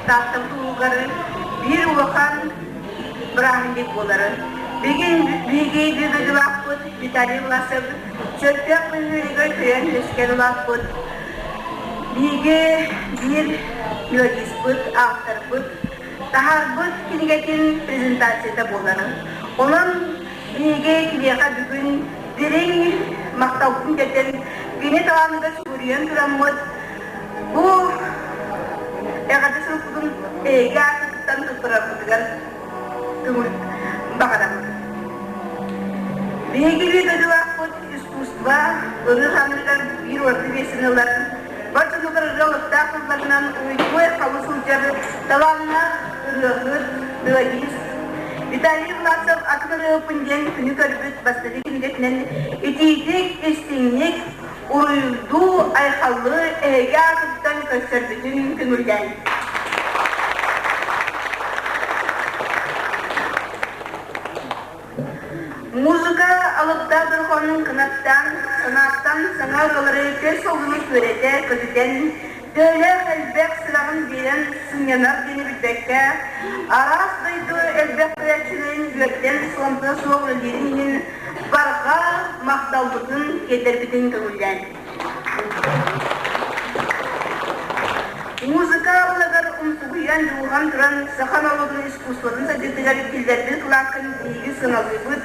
Тааттабыт улуугар биир улахан бырааһынньык буолар. Бүгүн биһиги биир дойдулаахпыт Виталий Власов Чөркөөх бөһүөлэгэр көйөн үөскээн улааппыт. Биһиги биир мелодиспыт, авторбыт таһаарбыт кинигэтин презентацията буолар. Онон биһиги киниэхэ бүгүн дириҥ махталбытын кэтэн, кини талааныгар сүгүрүйэн тураммыт, бу эҕэрдэ сурукпутун эһиги аатыттан туттарарбытыгар көҥүл баҕарабыт. Биһиги биир дойдулаахпыт искусство ырыа жанрыгар биир ураты миэстэни ылар, бар дьонугар ырыа алыптаах тылларынан уйгуй-халы сылдьар талааннаах ырыаһыт, мелодист Виталий Власов атын ырыаһыппын диэн күнү көрбүт бастакы кинигэтинэн итиитик, истиҥник, уруйдуу, айхаллыы эһиги аатыттан көрсөрбүтүн көҥүллээн. Музыка алыптаах дорҕоонун кынаттаан, санааттан саҥа ырыалары көс солуну күөрэтэ көтүтэн, төһөлөөх элбэх сүрэҕин биэрэн сынньанар диэни билбэккэ, араас дойду элбэх көрөөччүлэрин үөрдэн суонта суох үлэлиирин иһин барҕа махталбытын тиэрдэрбитин көҥүллээн. Музыка абылыгар умсугуйан, дьулуһан туран саха норуотун искусствотын сайдыытыгар киллэрбит кылааккын биһиги сыаналыыбыт.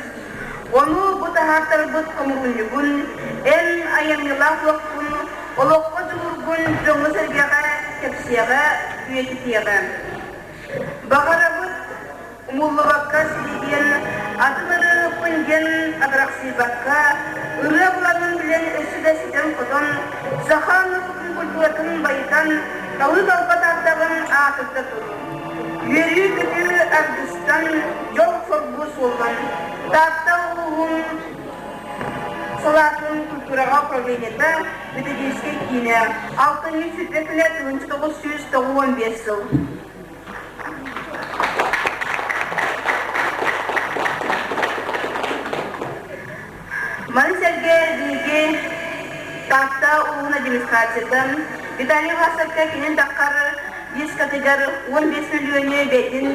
Ону бу таһаартарбыт хомуһунньугун, эн айымньылаах олоххун, олоххо дьулуургун дьоҥҥо-сэргэҕэ кэпсиэҕэ, үйэтитиэҕэ. Баҕарабыт Умуллубакка силигин, атын ырыаһыппын диэн атарахсыйбакка, ырыа буланын билэн өссө да ситэн-хотон, саха норуотун культуратын байытан, талыы-талба тардаҕын аатырда тур. Үөрүү-көтүү аргыстан, дьол-соргу суоллан, Таатта улууһун салаатын культураҕа управлениета методическай киинэ алтынньы сүүрбэ күнэ 1995 сыл. Маны сэргэ биһиги Таатта улууһун администрациятын Виталий Власовка кинин таххар дискатыгар 15 мөлүйүөнү бэйэтин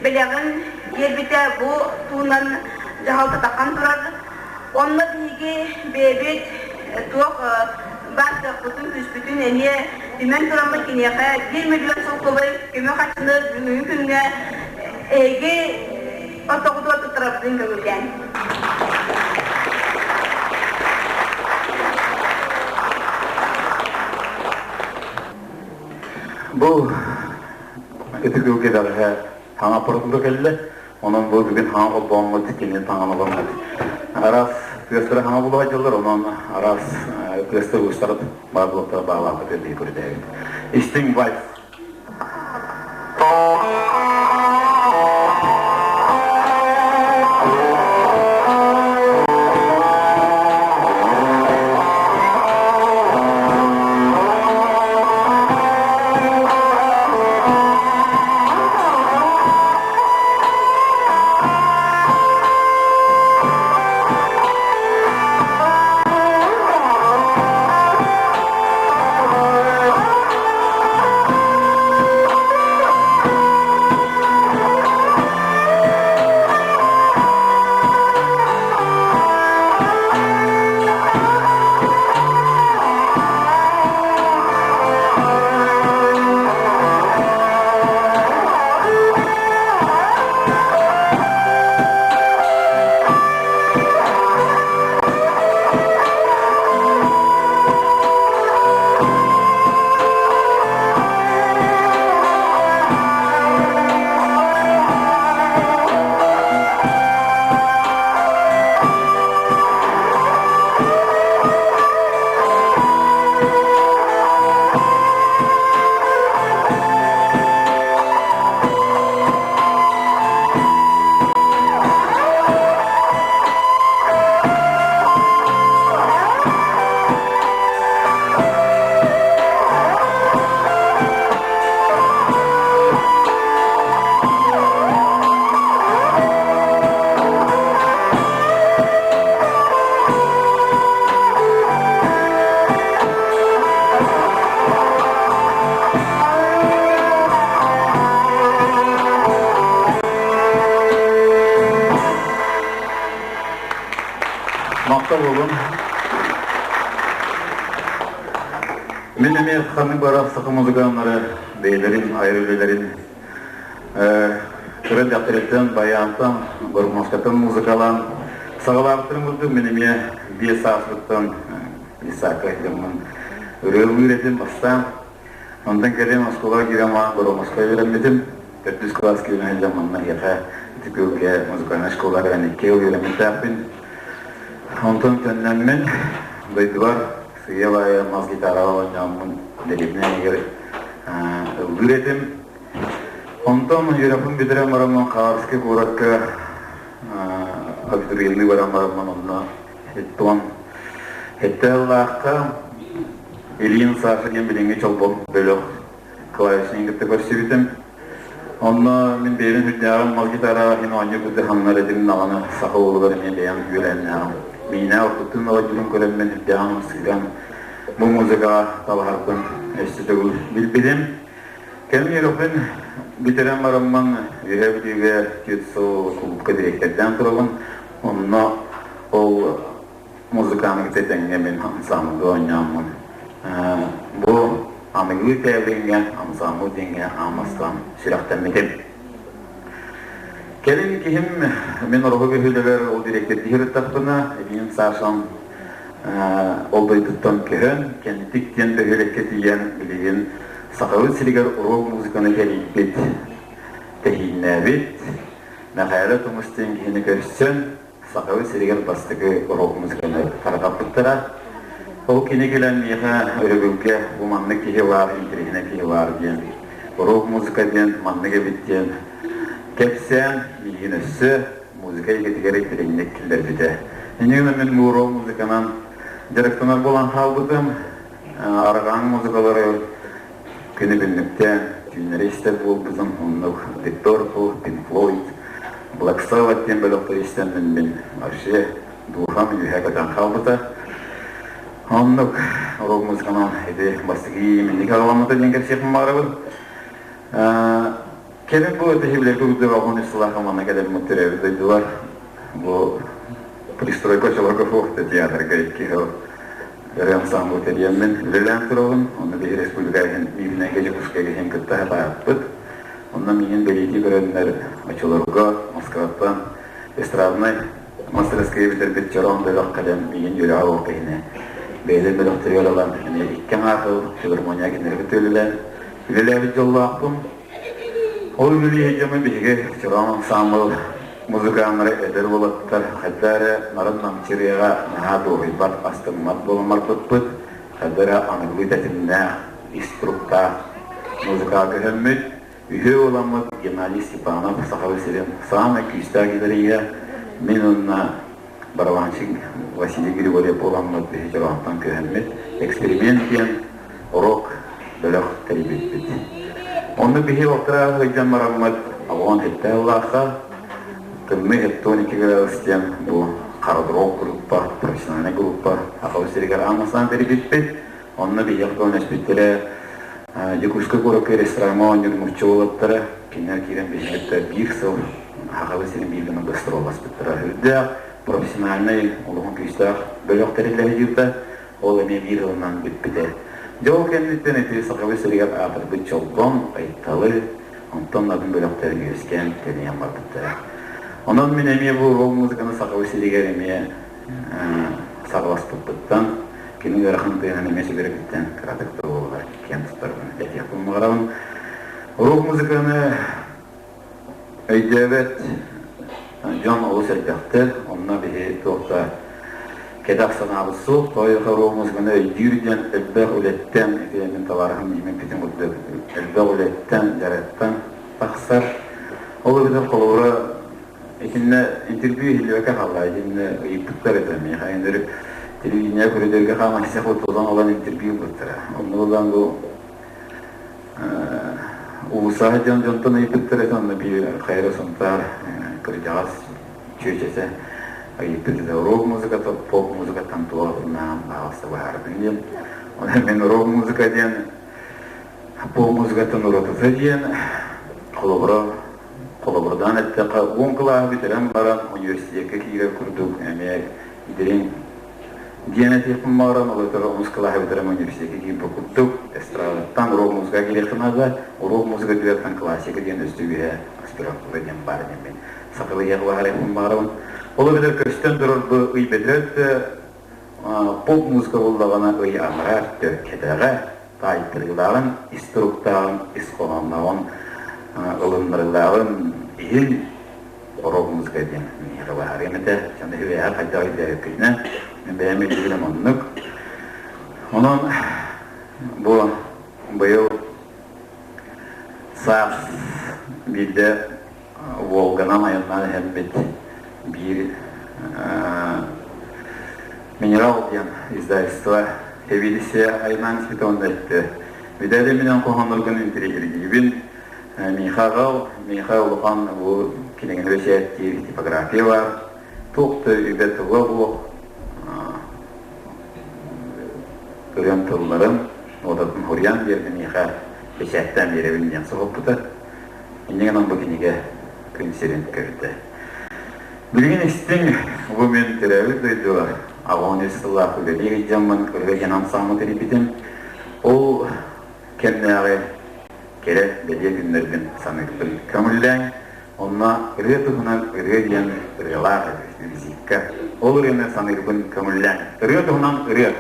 бэлэҕин биэрбитэ бу туһунан дьаһалта таххан турар. Онно биһиги бэйэбит туох баар кыахпытын, күүспүтүн эмиэ түмэн тураммыт киниэхэ 1 миллион солкуобай көмө харчыны бүгүҥҥү күҥҥэ эһиги ортоҕутугар туттарарбытын көҥүллээн. Бу ытык ылга бэҕэһээ хаҥа аппаратура кэллэ. Онон бу бүгүн хаҥа холбооҥҥут кини таҥан олоҥҥут араас тыастары хаҥа булуга дьыллар, онон араас тыастар уустар баар буолуохтара баалаахпыт дии көрдөөбүт. Истиҥ вальс. Махтал буолун. Мин эмиэ ханнык бара саха музыканнары бэйэлэрин айар үлэлэрин кыра дьахтарыттан, баянтан, гармошкаттан музыкалаан саҕалаабыттарын курдук мин эмиэ 5 сааспыттан Исаака дьоммун ырыалыыр этим бастаан. Онтон кэлин оскуолаҕа киирэн баран Боромоска үөрэммитим. Төрдүс кылаас киирэн сылдьан манна эһиэхэ ити музыкальнай школаҕа кэлэн икки ыл үөрэммиттээхпин. Онтон төннөммүн дойдубар сыыйа-баайа мас гитараҕа оонньооммун дэриэбинэ иһигэр ыллыыр этим. Онтон үөрэхпин бүтэрэн бараммын Хабаровскай куоракка абитуриенныы баран бараммын онно Оттон Эттээллаахха Ильин Саша диэн билиҥҥи чолбон бөлөх клавишнигын кытта көрсүбүтүм. Онно мин бэйэбин үрдээҕим мал гитараҕа иһин оонньуу курдук ханнар этим даҕаны саха уолугар эмиэ бэйэм үөрэннэҕим. Миинээ ортотун оҕонньорун көрөммүн үрдээҕин ымсыыран бу музыкаҕа талаһарбын өссө төгүл билбитим. Кэлин үөрэхпин бүтэрэн бараммын Үөһээ Бүлүүгэ түөрт сыл кулуупка дириэктэрдээн турабын. Онно ол музыканы кытта тэҥҥэ мин ансаамбылга оонньооммун. Бу аныгы тээбиҥҥэ ансаамбыл диэҥҥэ аан бастаан сүрэхтэммитим. Кэлин киһим мин Ороһу бөһүөлэгэр ол дириэктэрдии сырыттахпына, Ильин Сашам ол дойдуттан көһөн, Кэнтик диэн бөһүөлэккэ тиийэн билигин Сахабыт сиригэр рок музыканы тэрийбит, тэһииннээбит Мэхээлэ Тумус диэн киһини көрсөн, Сахабыт сиригэр бастакы рок музыканы тарҕаппыттара. Ол кини кэлэн миэхэ өрөбүлгэ бу маннык киһи баар, интэриэһинэй киһи баар диэн, рок музыка диэн маннык эбит диэн кэпсээн, миигин өссө музыка эйгэтигэр дириҥник киллэрбитэ. Инньэ гынан мин бу рок музыканан дьарыктанар буолан хаалбытым. Арҕааҥ музыкалары күнү күннүктээн түүннэри истэр буолбутум. Оннук Deep Purple, Pink Floyd, Black Sabbath диэн бөлөхтөрү истэммин мин вообще духам үөһэ көтөн хаалбыта. Оннук рок музыканан ити бастакы ииминник аҕаламмыта диэн кэпсиэхпин баҕарабын. Кэлин бу тэһиблэргэ уддураҕын исылаха манна кэлэммит төрөөбүт дойдулар бу пристройка Чолокофов театрга икки сыл өрө ансамбл тэрийэммин үлэлээн турабын. Онно биһи республика иһин Мииринэйгэ Дьокуускайга иһин кытта сатааппыт. Онно миигин бэлиэтии көрөннөр оччолорго Москваттан эстраднай мастерская бүтэрбит чороон бөлөх кэлэн миигин үөрэҕэ ол киһини бэйэлэрин бөлөхтөрүгэр ылан эмиэ икки аҥаар сыл филармония кинилэргэ төлүлээн үлэлээбит дьоллоохпун. Ол үлэлии дьону биһиги Чороон ансаамбыл музыканнара эдэр уолаттар хайда эрэ нарын намчырыаҕа наһаа дуоһуйбат, астыммат буолан барбыппыт, хайда эрэ аныгылыы тэтимнээх, ис туруктаах музыкаҕа көһөммүт, үһүө буоламмыт Геннадий Степанов Сахабы сирин саамай күүстээх гитариһа, мин уонна барабанщик Василий Григорьев буоламмыт биһи Чороонтон көһөммүт, эксперимент диэн рок бөлөх тэрийбиппит. Онно биһи балтараа сылдьан бараммыт Алҕон Хетте ыллаахха Тымныы 72 градус диэн бу харадрок группа, профессиональный группа Сахабыт сиригэр аан бастаан тэрийбиппит. Онно биһиэхэ көмөлөспүттэрэ Дьокуускай куоракка рестораҥҥа оонньуур нуучча уолаттара. Кинилэр киирэн биһиги кытта биир сыл Сахабыт сирин биир гына гастролласпыттара. Үрдээх профессиональнай олоҕун күүстээх бөлөх тэриллэ сылдьыбыта. Ол эмиэ биир ылынан бүппүтэ. Дьэ ол кэнниттэн ити Сахабыт сиригэр аатырбыт Чолбон, Айталы, онтон атын бөлөхтөр үөскээн тэнийэн барбыттара. Онон мин эмиэ бу рок музыканы Сахабыт сиригэр эмиэ саҕаласпыппыттан, кини ыарахан тыаһын эмиэ сүгэрбиттэн кыратык да буоллар киэн туттарбын этиэхпин баҕарабын. Рок музыканы Өйдөөбөт дьон олус элбэхтэр, онно биһи туох да кэтэх санаабыт суох. Тоойуха рок музыканы өйдүүр диэн элбэх үлэттэн, ити мин табаарыһым ииммиппитин курдук элбэх үлэттэн, дьарыктан тахсар. Ол эбэтэр холобура итиннэ интервью иһиллибэккэ хаалла, итиннэ ыйыппыттар этэ миэхэ иннэр телевидение көрүдүөргэ хааман сэх тутан ылан интервью ылбыттара. Онно ылан бу Уулусаҕа дьон дьонтон ыйыппыттар этэ, онно биир Хайра Сунтаар кырдьаҕас чүөчэтэ ыйыппыт этэ рок музыката поп музыкаттан туох наам баҕаста быһаарбын диэн. Онон мин рок музыка диэн поп музыкаттан уратыта диэн холобура холобурдаан эттэххэ уон кылааһы бүтэрэн баран университекка киирэр курдук эмиэ. Дириҥ диэн этиэхпин баҕаран, ол этэр онус кылааһы бүтэрэн университекка киирбит курдук, эстрадаттан рок-музыка киириэххэ наада, рок-музыка түгэттэн классика диэн өстө үөһэ аспирантура диэн баар диэн мин сахалыйыах баҕарыахпын баҕарабын. Ол эбэтэр көстөн турар бу ый бөтөөт поп-музыка буоллаҕына ый анараа өттө кэтэҕэ, таайтарыылааҕын, ис туруктааҕын, ис хоһооннооҕун, ылыннарыылааҕын иһин рок-музыка диэн миэхэ баһаарыам этэ. Дьону үһү хайдах өйдөөбүккүтүнэн, мин бэйэм өйдүүрүм оннук. Онон бу быйыл саас биирдэ Волганан айаннаан иһэммит биир Минерал диэн издательство эвидиция айнаан испитэ уонна эттэ. Бүтээри минэн хоһоонноргун интириэһиргиибин. Миэхэ аҕал, миэхэ улахан бу кинигэни бэчээттиир типография баар. Туох да үбэ тыла суох ырыам тылларын, нуотатын суруйан биэрдэ миэхэ бэчээттээн биэрэбин диэн соһуппута. Инньэ гынан бу кинигэ күн сирин көрдө. Билигин истиҥ, бу мин төрөөбүт дойдубар 83 сыллаах үлэлии сылдьаммын ырыа диэн ансаамбыл тэрийбитим. Ол кэмнээҕи кэрэ бэлиэ күннэрбин саныырбын көҥүллээҥ. Онно ырыа туһунан ырыа диэн ырыалаах этэ визитка. Ол ырыаны саныырбын көҥүллээҥ. Ырыа туһунан ырыа.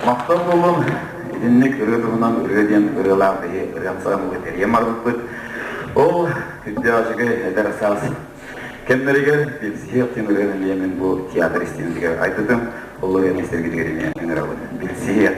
Махтал буоллун, итинник ырыа туһунан ырыа диэн ырыалаах биһи ырыам саҕамылы тэрийэн барбыппыт. Ол күндү үчүгэй эдэр саас кэмнэригэр билсиһиэх диэн ырыаны эмиэ мин бу театр истиэнэтигэр айбытым. Ол ырыаны истэргитигэр эмиэ ыҥырабын. Билсиһиэх.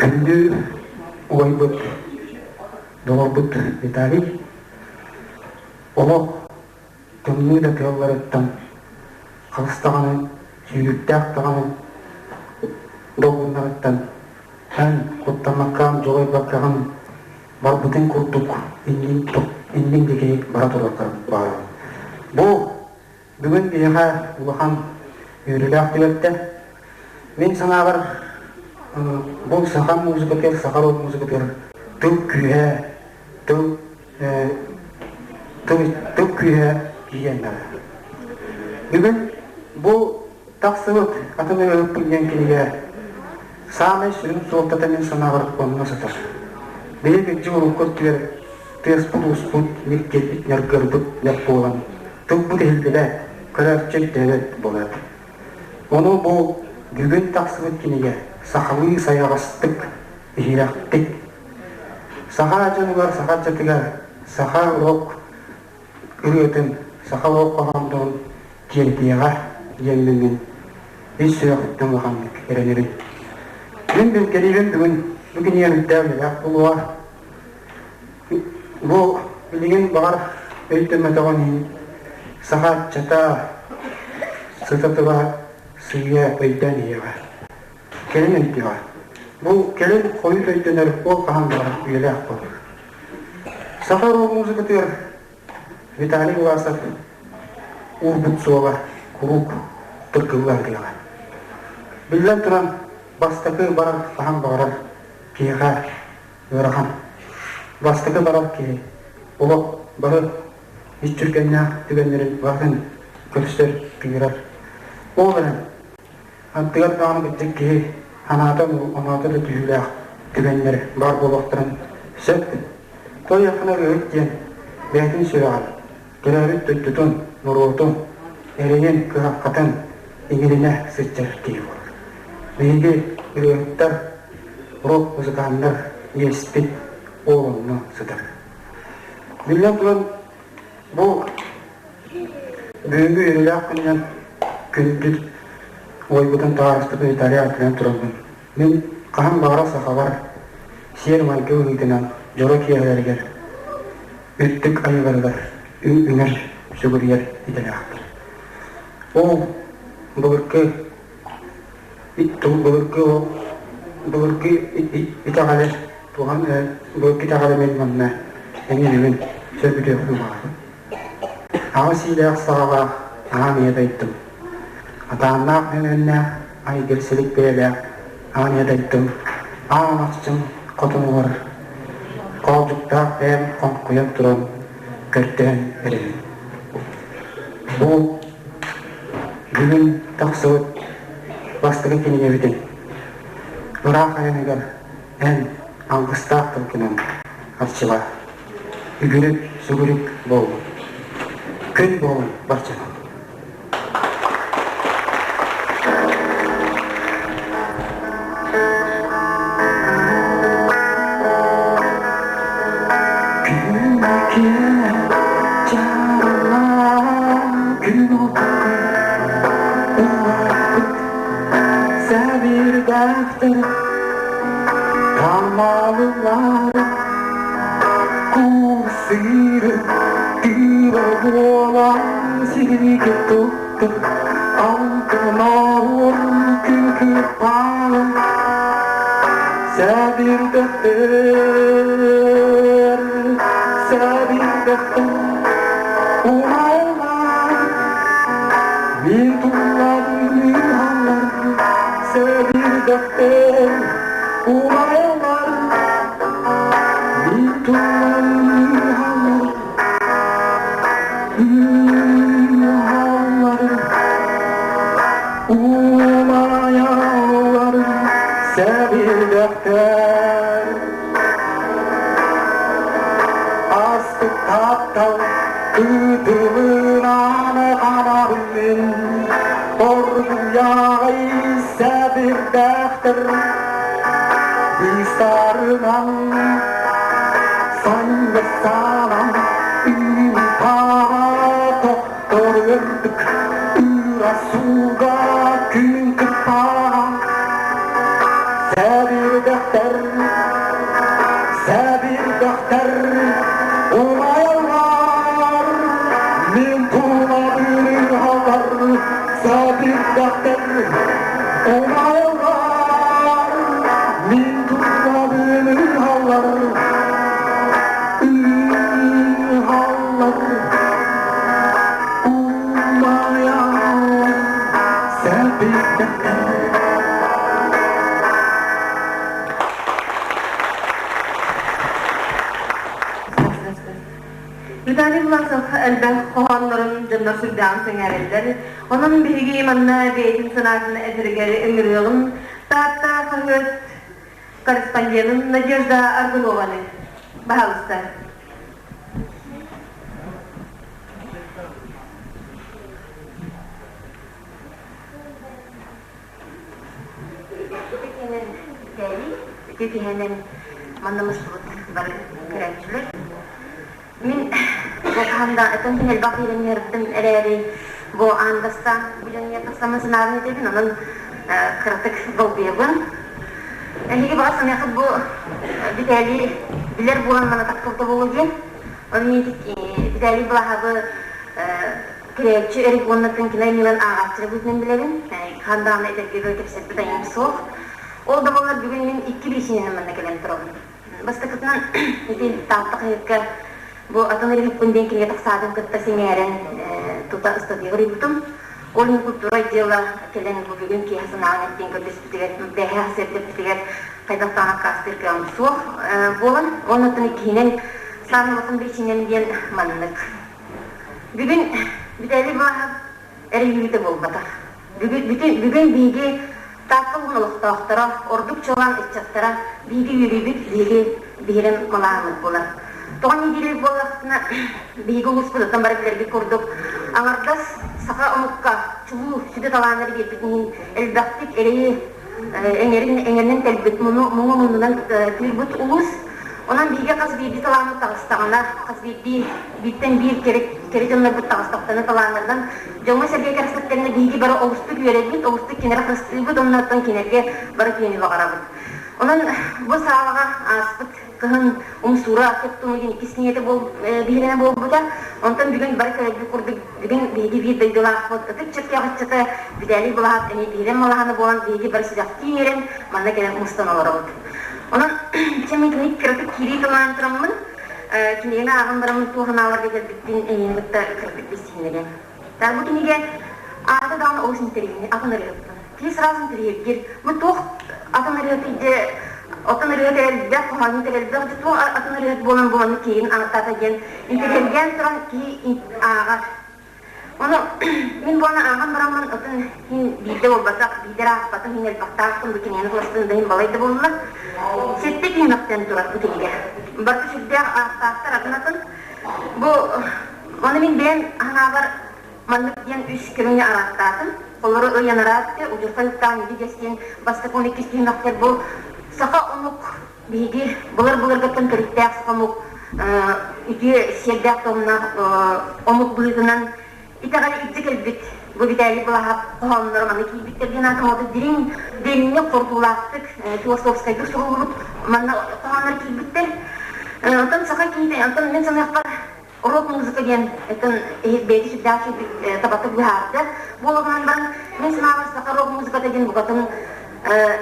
Күндү убайбыт, доҕорбут Виталий, олох тымныы да тыалларыттан хаҕыс даҕаны, сүүрүктээх даҕаны долгуннарыттан эн куттаммаккаҕын, дьулайбаккаҕын барбытын курдук иннин иннин диэки бара тураргар баҕарабын. Бу бүгүн биһиэхэ улахан үөрүүлээх түбэлтэ. Мин санаабар, бу саха музыкатыгар, саха рок музыкатыгар тыл күүһэ, тыл тыл, тыл күүһэ киирэн барар. Бүгүн бу тахсыбыт атын ырыаһыппын диэн кинигэ саамай сүрүн суолтата мин санаабар онно сытар. Бэйэ кырдьык урукку өттүгэр тыаспыт-ууспут, ньиргийбит, ньаргырбыт нэп буолан, тылбыт иһиллибэт, көрөөччү өйдөөбөт буолар. Ону бу бүгүн тахсыбыт кинигэ сахалыы сайаҕастык, иһирэхтик, саха дьонугар, саха ыччатыгар саха рок ырыатын, саха рок хоһооннорун тиэрдиэҕэ диэммин мин ис сүрэхпиттэн улаханнык эрэнэбин. Мин билгэлиибин бүгүн бу кинигэ үрдээх үлэлээх буолуоҕа. Бу билигин баҕар өйдөммөтөҕүн иһин саха ыччата сыта-тыла сыыйа өйдөөн иһиэҕэ. Кэлин өйдүөҕэ. Бу кэлин хойут өйдөнөр ол хаһан баҕарар үйэлээх буолар. Саха рок музыкатыгар Виталий Власов уурбут суола куруук тыргыллан кэлэҕэ. Биллэн туран, бастакы барар хаһан баҕарар киһиэхэ ыарахан. Бастакы барар киһи олох бары иччүргэннээх түгэннэрин барытын көрсөр, тыырар. Ол эрэн, аттыгар даҕаны кырдьык киһи санаата оноото да түһүүлээх түгэннэр баар буолуохтарын сөп. Той ахына ырыаһыт диэн бэйэтин сүрэҕин, төрөөбүт дойдутун, норуотун, эрэйин, кыһалҕатын иҥэринэ сылдьар киһи буолар. Биһиги ырыаһыттар, рок-музыканнар иэспит ол онно сытар. Биллэн туран, бу бүгүҥҥү үөрүүлээх күнүнэн күндү уойбутун табаарыспытын Виталий аатынан тураммын, мин хаһан баҕарар сахалар сиэр-майгы быһыытынан дьоро киэһэлэригэр үрдүк айыларыгар үҥэр сүгүрүйэр идэлээхпин. Ол былыргы былыргы былыргы итэҕэли туһан былыргы итэҕэли мин манна эҥин сөргүтүөхпүн баҕарабын. Аҕа сиилээх саҕалаах аан ийэ дойдум. Атааннаах мөҥүөннээх айгыр силик бэйэлээх аан ийэ дойдум аан ахсым хотунугар хоолдьуктаах бэйэм хоҥкуйан туран көрдөһөн эрэбин. Бу бүгүн тахсыбыт бастакы кинигэбитин ыраах айаныгар эн алгыстаах тылгынан арчыла үгүрүк сүгүрүк буоллун. Күн буолун барчанан. Куусыыры тыыра буолан сиргэ туттар алтын күн кыппаан Сэбирдэхтэр, сэбирдэхтэр умаллар, мин туллар сэбирдэхтэр умаллар, мин туллар Умайаллар сэбирдэхтэр Астык таптал кытылынан хамабын мин Оргуйаҕай сэбирдэхтэр Быыстарынан санньысанан тохтор үрдүк ыра сууга күн кыппаҕа Сэбирдэхтэр. Виталий Власов элбэх хоһооннорун дьоннор сүрдээҕин сэҥээрэллэр. Онон биһиги манна бэйэтин санаатын этэригэр ыҥырыаҕын Таатта хаһыат корреспонденын Надежда Аргунованы. Баһаалыста. Ити киһинэн манна мустубут бары көрөөччүлэр. Мин бу хаһан да этэн син элбэх үөрэннэрдим эрээри бу аан бастаан бу дьоҥҥо тахсаммын санаабын этэбин, онон кыратык долгуйабын. Эһиги баҕар саныаххыт бу Виталий билэр буолан маны тахсыбыта буолуо диэн. Ол мин Виталий Былаһабы Кирээччи эрик уонна Тыҥкинай Милан ааҕааччыра быһыытынан билэбин. Хаһан даҕаны этэргэ кэпсэппит айым суох. Ол да буоллар бүгүн мин икки биисинэнэн манна кэлэн турабын. Бастакытынан ити Таатта хаһыакка бу атын ырыһыппын диэн кинигэ тахсаатын кытта сэҥээрэн тута ыстатыйа суруйбутум. Ол иһин культура отдела кэлэн бу бүгүн киэһэ санааҕын эттиэн көрдөспүтүгэр, бэһэ сэрдэппитигэр хайдах даҕаны аккаастыыр кыаҕым суох буолан, уонна иккиһинэн саамай улахан причинам диэн маннык. Бүгүн Виталий Власов эрийиитэ буолбатах. Бүгүн, бүгүн биһиги Таатта улуун олохтоохторо, ордук чуолаан ыччаттара биһиги үөрүүбүт, биһиги биһирэм малааһыммыт буолар. Тоҕо нэдиэлэ буоллахпытына, биһиги улууспутуттан бары билэрбит курдук, аҥардас саха омукка чулуу сүдү талааннары биэрбит иһин элбэхтик эрэйи эҥэрин эҥэринэн кэлбит муҥу муннунан тыырбыт улуус. Онон биһиги хас биирдии талааммыт таҕыстаҕына, хас биирдии бииртэн биир кэрэ кэрэ дьоннорбут таҕыстахтарына талааннарынан дьоҥҥо-сэргэ кэрэхсэттэринэ биһиги бары олустук үөрэбит, олустук кинилэри харыстыыбыт, оннуттан кинилэргэ бары күөнү баҕарабыт. Онон бу саалаҕа ааспыт кыһын умсуура көптүҥү диэн иккис кинигэтэ биһирэнэ буолбута. Онтон бүгүн бары көрөрбүт курдук бүгүн биһиги биир дойдулаахпыт ытык чөккөөх ыччата Виталий Былаһап эмиэ биһирэм малаһана буолан биһиги бары сүрэхтии үөрэн манна кэлэн мустан олоробут. Онон чэ мин кини кыратык киирии тыллаан тураммын кинигэни ааҕан бараммын туох анааларга кэлбиппин эйиэни кытта кыратык билсиһиннэриэм. Бу кинигэ аата даҕаны олус интэриэһинэй атын ырыаһыттан. Киһи сразу интэриэһиргиир. Бу туох атын ырыаһыт дьэ атын ырыаһыт элбэх, хоһоонньут элбэх, дьэ туох атын ырыаһыт буолан буолан киһин ааттаата диэн интэриэһиргээн туран киһи ааҕар. Ону мин буолан ааҕан бараммын атын иһин биирдэ буолбатах, биирдэ аахпатым иһин элбэхтаахпын бу кинигэни кыластын да иһин балай да буолла. Сэттэ түһүмэхтэн турар бу кинигэ. Барыта сүрдээх ааттаахтар атын-атын. Бу ону мин бэйэм аһаҥаабар маннык диэн үс көрүҥҥэ арааттаатым. Олору ый анараатты, удьурхай уктаан үтү диэн бастакы уонна иккис түһүмэхтэр бу саха омук биһиги былыр-былыргыттан төрүттээх саха омук үтүө сиэрдээх туомнаах омук быһыытынан итэҕэл илдьэ кэлбит бу Виталий Былаһап хоһоонноро манна киирбиттэр диэн аатым ол дириҥ дириҥник хорутуулаахтык философскайдык суруллубут манна хоһооннор киирбиттэр. Оттон саха киһитэ оттон мин саныахпар рок-музыка диэн оттон бэйэтэ сүрдээх үчүгэй табатык быһаарда. Буолугунан баран мин санаабар саха рок-музыката диэн букатын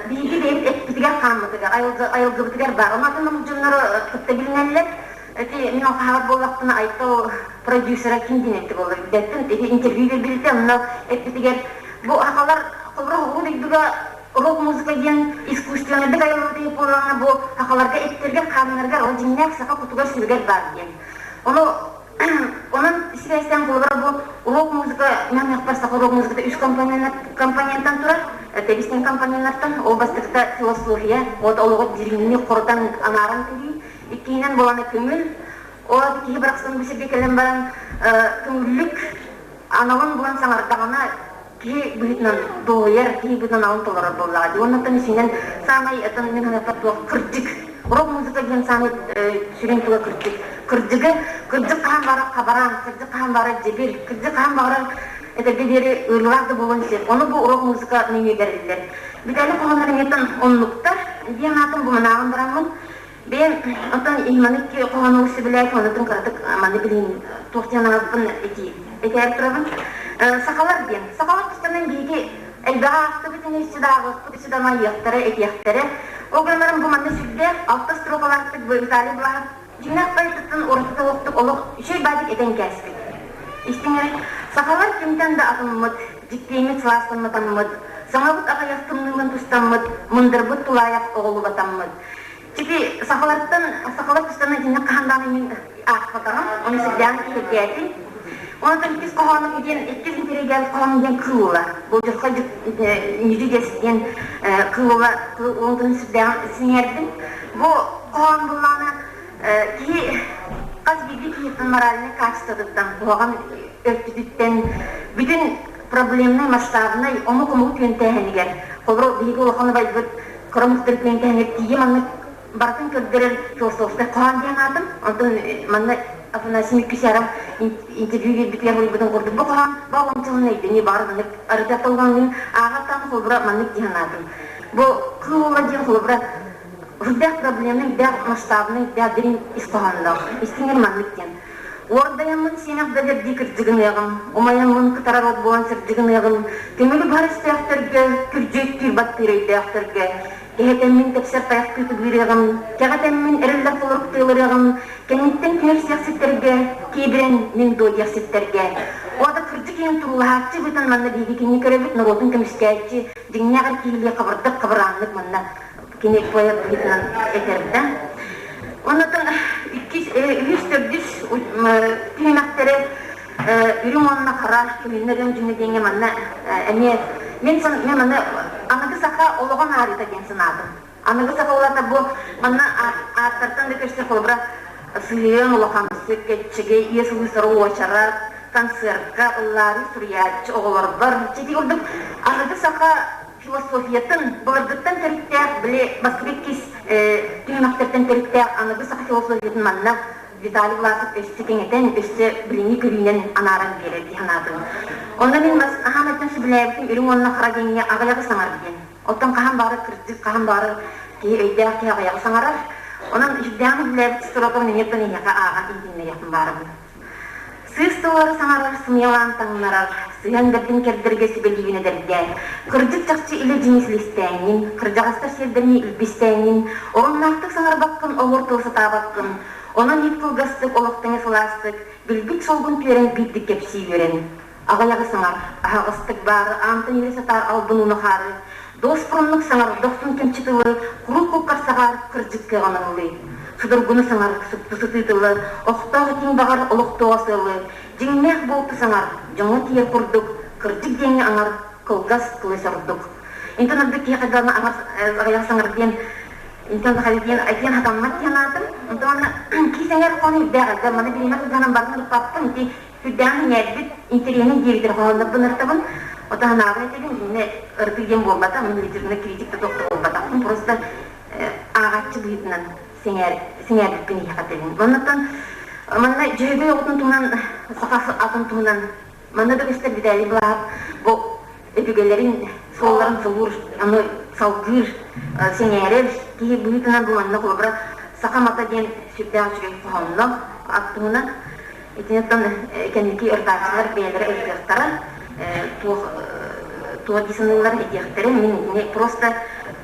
биһиги бэйэбит эппитигэр хааммытыгар, айылгыбытыгар баар. Онон омук дьонноро кытта билинэллэр. Эти мин алхаһабат буоллахпына Айтал продюсера ким диэн эппит буолла билбэппин. Ити интервью биэрбитэ онно эппитигэр бу сахалар холобура уһун дойдуга рок-музыка диэн искусственнайдык айыллыбыт буоллаҕына бу сахаларга эттэргэр хааннарыгар ол дьиҥнээх саха кутугар-сүрүгэр баар диэн. Ону онон сибээстээн холобура бу рок-музыка мен саха рок-музыката үс компоненттан турар. Тэбистэн компоненнартан ол бастакыта философия, вот олоҕу дириҥник хорутан анааран көрүү. Иккиһинэн буолан көҥүл. Ол киһи барахсан бу сиргэ кэлэн баран көҥүллүк аналын булан саҥардаҕына киһи быһыытынан дуоһуйар, киһи быһыытынан аналын толорор буоллаҕа дии. Оннуттан үсүнэн саамай атын мин санаатар туох кырдьык. Рок-музыка диэн саамай сүрүн туга кырдьык. Кырдьыгы, кырдьык хаһан баҕарар хабараан, кырдьык хаһан баҕарар дьэбир, кырдьык хаһан баҕарар этэргэ диэри ыарыылаах да буолуон сөп. Ону бу рок-музыка нөҥүө бэриллэр. Виталий хоһооннор эмиэтэн оннуктар диэн аатын буманааҕын бараммын Бэйэм оттон маннык хоһоону сөбүлээн онутун кыратык маны билин туох диэн аҕалбын этии этээр турабын. Сахалар диэн. Сахалар тустарынан биһиги элбэҕи аахтыбыт ини сыдааҕыппыт сыдамайыахтара этиэхтэрэ. Ол гынан баран бу манна сүрдээх алта строкалаахтык бу Виталий Влахов дьиҥнээх поэтыттан уратыта суохтук олох үчүгэй баадык этэн кээспит. Истиҥ эрэ. Сахалар кимтэн да атыммыт, дьиктиэммит сылаастамматаммыт, саҥабыт аҕыйах тымныылан тустаммыт, мындырбыт тулаайах оҕолубатаммыт. Чики сахалартан сахалар тустарынан итинник хаһан даҕаны мин аахпатаҕым, ону сирдээн киһиргээтим. Онтон иккис хоһоонум диэн иккис интэриэһиргээбит хоһоонум диэн кыыл уола. Болдьурхай Ньүдьүгэс диэн кыыл уола уолун сүрдээҕин сэҥээрдим. Бу хоһоон буллаҕына киһи хас биирдии киһиттэн моральнай качествотыттан, куһаҕан өртүтүттэн бүтүн проблемнай, масштабнай омук-омук күөнтээһинигэр, холобур, биһиги улахан убайбыт кыра омуктар күөнтээһинигэр тиийэ маннык барытын көрдөрөр философскай хоһоон диэн аатым. Онтон манна Афанасий Миккүсяров интервью биэрбитигэр суруйбутун курдук бу хоһоон бу оҕончулун өйдөнүү баҕар маннык арыта толгоҥҥун ааҕаттан холобура маннык диэн аатым. Бу кыыл уола диэн холобура үрдээх проблемный, үрдээх масштабный, үрдээх дириҥ ис хоһоонноох. Истиҥэр маннык диэн. Уордайаммын сиэмэх бэлэрдии кырдьыгыныаҕым, умайаммын кытарар от буолан сырдьыгыныаҕым, көҥүлү баһар өстөөхтөргө, күрдьүөттүүр баттыыр өйдөөхтөргө, кэһэтэммин тэпсэр тайахтыы тыбыырыаҕым, кэҕэтэммин эрэллэр холорук тыалырыаҕым, кэнниттэн түһэр сиэхситтэргэ, киэбирэн мин дуо диэхситтэргэ. Ода кырдьык иһин туруулаһааччы быытан манна биһиги кини көрөбүт, норуотун көмүскээччи, дьиҥнээх эр киһилии хабырдык хабырааннык манна кини поэт быһыытынан этэрдэ. Оннотон иккис, үһүс, төрдүс түһүмэхтэри үрүҥ уонна хара күһүннэр өҥ дьүһүнэ диэҥҥэ манна эмиэ мин мен манна аныгы саха олоҕун аарыыта диэн санаатым. Аныгы саха улата бу манна ааттартан да көрсө холобура сыһыан улахамсык, кэччэгэй, иэс ылыысара уочарат, концертка ыллаарыы суруйааччы оҕолорбор чити курдук аныгы саха философиятын былыргыттан төрүттээх, били бастакы иккис түһүмэхтэртэн төрүттээх аныгы саха философиятын манна Виталий Власов өссө кэҥэтэн, өссө билиҥҥи көрүүнэн анааран биэрэр дии санаатым. Онно мин хаһан эттэн сөбүлээбитим үрүҥ уонна хара диэҥҥэ аҕыйаҕы саҥар диэн. Оттон хаһан баҕарар кырдьык, хаһан баҕарар киһи өйдөөх киһи аҕыйаҕы саҥарар. Онон сүрдээҕин сөбүлээбит строкам эйиэхэ эйиэхэ ааҕан иһитиннэриэхпин баарабын. Сыыс тыллары саҥарар, сымыйалаан таҥнарар, сыһыан бэрдин кэрдэргэ сүбэлиибин эдэргэ. Кырдьык чахчы илэ дьиҥи силистээҥҥин, кырдьаҕастар сиэрдэринии илбистээҥҥин, оруннаахтык саҥарбаккын, оһуор тыл сатаабаккын, онон иһит кылгастык, олох тэҥэ сылаастык, билбит суолгун түөрэн биирдик кэпсии үөрэн. Аҕыйаҕы саҥар, аһаҕастык баары, аантан үөрэ сатаар албын ууну хаары, дуоспуруннук саҥар, дохсун кэмчи тылы, куруук куккар саҕаар, кырдьык кыаҕын ыллый. Судургуну саҥар, супту сытыы тылы, охтоох этиҥ баҕар, олохтооҕо сыалы, дьиҥнээх буолту саҥар, дьоҥҥо тиийэр курдук, кырдьык диэҥҥэ аҥар, кылгас тылы сордук. Интон ордук киһи хайдаҕына аҥар аҕыйах саҥар диэн интон диэн айтиэн хатаммат диэн аатым. Онтон киисэҥэр хон үрдээх элбэ маны бириэмэ кылгаһынан барын ырыппаппын ити Сүрдээҕин иҥэрбит интэриэһин диэбитин хоһооннорбун ырытабын. Ото санаабын этэбин, итиннэ ырытыы диэн буолбатах, мин литературнай критик да туох да буолбатахпын, просто ааҕааччы быһыытынан сэҥээр, сэҥээрбиппин иһиэхэ этэбин. Оннуттан манна Дьөһөгөй оҕотун туһунан, саха атын туһунан манна да көстөр Виталий Былаһов бу өбүгэлэрин суолларын солуур, аны салгыыр, сэҥээрэр киһи быһыытынан бу манна холобура Саха мата диэн сүрдээх үчүгэй хоһоонноох ат туһунан Итинтэн кэнники ырытааччылар бэйэлэрэ ырытыахтара, туох туох дии саныылларын этиэхтэрэ. Мин итини просто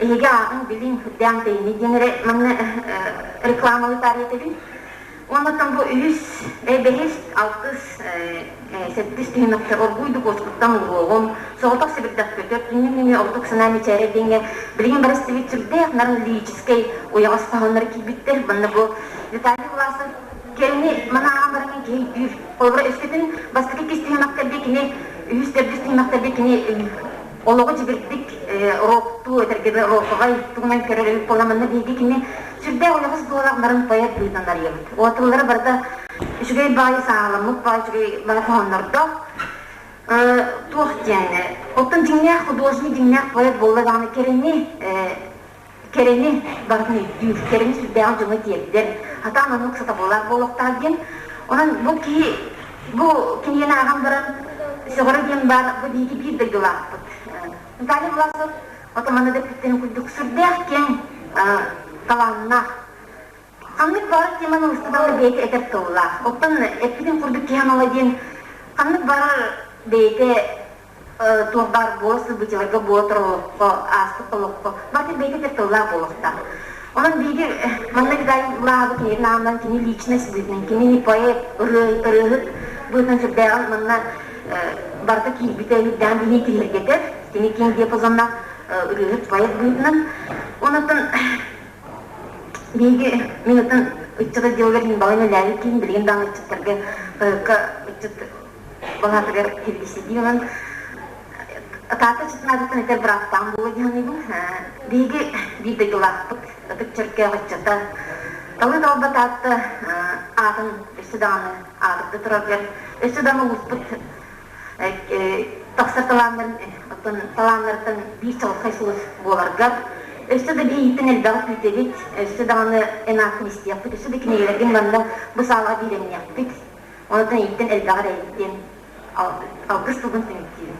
эһиги ааҕыҥ, билиҥ, үрдээн тэйиҥ диэн эрэ манна рекламалыы таарыйа этэбин. Уонна бу үһүс, бэһис, алтыс, сэттис түһүмэхтэр оргууйдук уоскуттан уруоҕум, соҕотох сэбирдэх көтөр, түннүк нөҥүө ордук санаа мичээрэ диэҥҥэ билигин бары истибит сүрдээх нарын лирическэй уйаҕас хоһооннор киирбиттэр. Манна бу Виталий Власов Кэлини манааҕан баран киһи өйдүүр. Холобура, өскөтүн бастакы иккис түһүмэхтэргэ кини, үһүс, төрдүс түһүмэхтэргэ кини олоҕу дьибирдик роктуу, этэргэ роковай тугунан көрөр эбит буолла. Манна биһиги кини сүрдээх ойоҕос буолаах нарын поэт быһыытынан арыйабыт. Уотуллара барыта үчүгэй баайы сааһыламмыт баай үчүгэй баайы хоһооннордоох. Туох диэн, оттон дьиҥнээх художник, дьиҥнээх поэт буолла даҕаны кэрэни Кэрэни барытын өйдүүр, кэрэни сүрдээҕин дьоҥҥо тиэрдэр, хатаан оннук сатабыллаах буолуохтаах диэн. Онон бу киһи бу кинигэни ааҕан баран сөҕөрө диэн баар бу биһиги биир дойдулаахпыт. Наталья Власов отаманы да эппиттэрин курдук сүрдээх киэҥ талааннаах. Ханнык баҕарар теманы устаталар бэйэтэ этэр тыллаах. Оттон эппитин курдук киһи анала диэн ханнык баҕарар бэйэтэ туох баар буола сылбытыларга буола турар олоххо, ааспыт олоххо барыта бэйэтэ этэр тыллаах буолуохтаах. Онон биһиги манна Виталий кинини аанынан кини личность быһыытынан, кини поэт, ырыаһыт быһыытынан сүрдээҕин манна барыта киирбитэ үрдээн биһиги киһиргэтэр, кини киэҥ диапазоннаах ырыаһыт, поэт быһыытынан. Онон Биһиги мин оттон ыччат отделыгар мин балай үлэлээбит киһим билигин даҕаны ыччаттарга хаһыакка ыччат балаһатыгар кирбисидии онон Таатта ыччатын этэр бырааптаах буолуо дии саныыбын. Биһиги биир дойдулаахпыт, Ытык Чөркөөх ыччата. Талыы талба Таатта аатын өссө даҕаны аатырда тураргар, өссө даҕаны улууспут тахсар талааннарын оттон талааннарыттан биир чаҕылхай сулус буоларгар, өссө да биһигиттэн элбэҕи күүтэбит, өссө даҕаны эн ааккын истиэхпит, өссө да кинигэлэргин манна бу саалаҕа биирэмниэхпит. Онтон ииттэн элбэҕи эрэйбит диэн алгыс тылын түмүктүүбүн.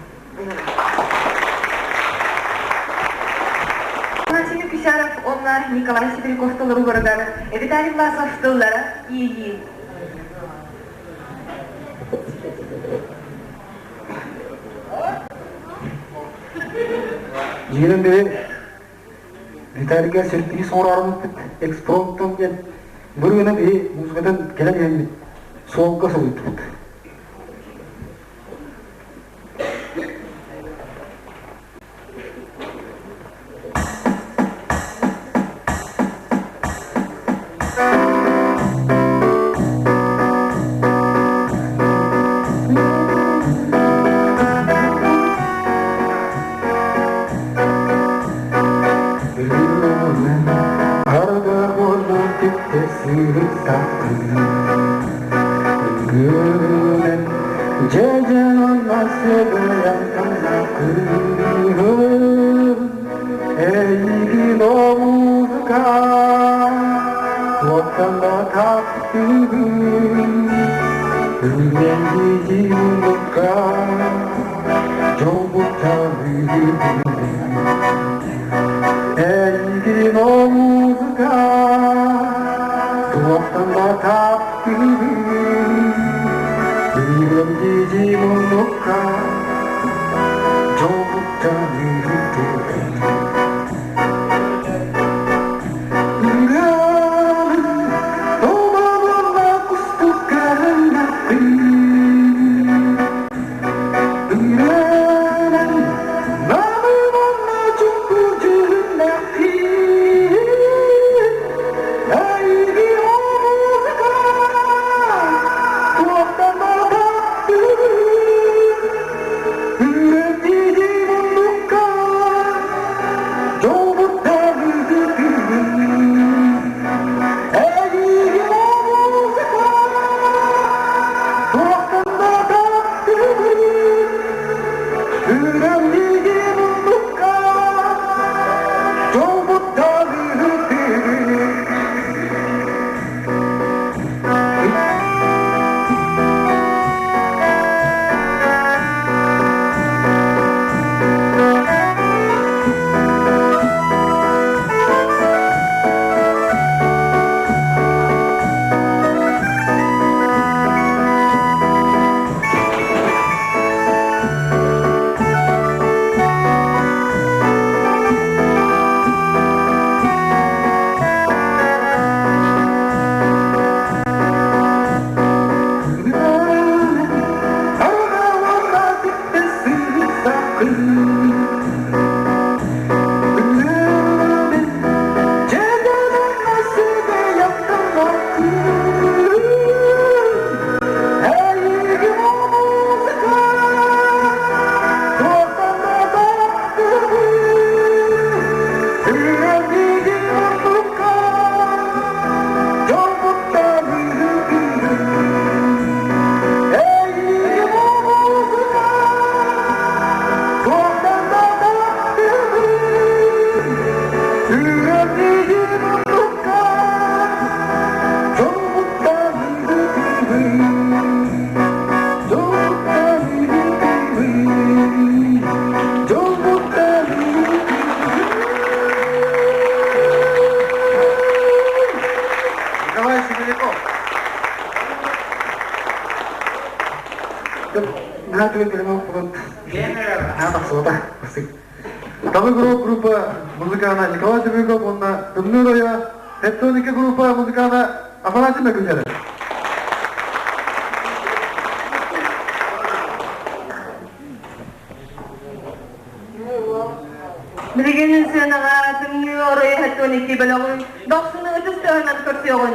Афанасий Кусяров уонна Николай Сибиряков толорууларыгар Виталий Власов тыллара иэйии. Дьиҥинэн били Виталийга сюрприз оҥороору экспромтом диэн бырыына биһи музыкатын кэлэн иһэммит суолга суруйдубут. Эйигин омузга туохтан таптыыбын Үҥэнньиимукка дьолбуттаныыбын Эйигин омузга туохтан да таптыыбын Үҥэнньиимукка дьолбуттаныыбын Николай Сибиряков. Табы группа музыкана Николай Сибиряков уонна Тымныы Ройа Хеттоника группа музыкана Афанасий Мекүнеров. Билигин сыанаҕа Тымныы Оройо 72 бөлөҕү дохсун ытыс тыаһынан көрсүөҕүн.